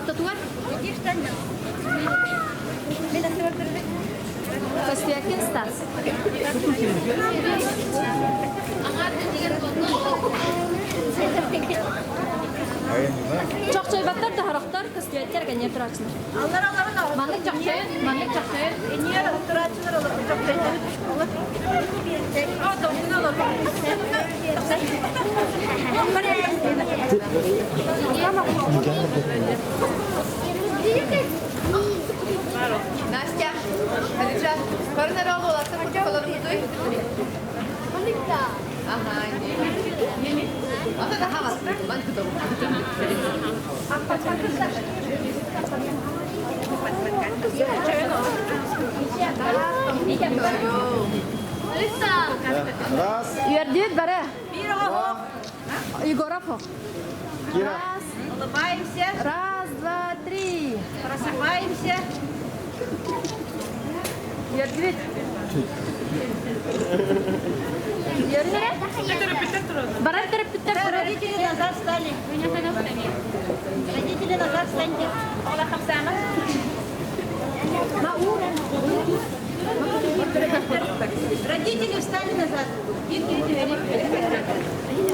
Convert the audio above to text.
Ортотугар. Костякин Стас. Чохчойбаттар да харахтар, костяктар кэнньэ турааччылар. Маннык чохчойун, маннык чохчойун. Настя, Алиджа, Парнаролу олатса курдук Ага, Ата да хавас, ман Раз. Үөрдүбүт бары. Егоров. Кира. Раз. Улыбаемся. Раз, два, три. Просыпаемся. Үөрдүбүт. Үөрдүлэр. Барар төрөппүттэр турар. Родители назад стали. Родители назад встаньте. Родители встали назад.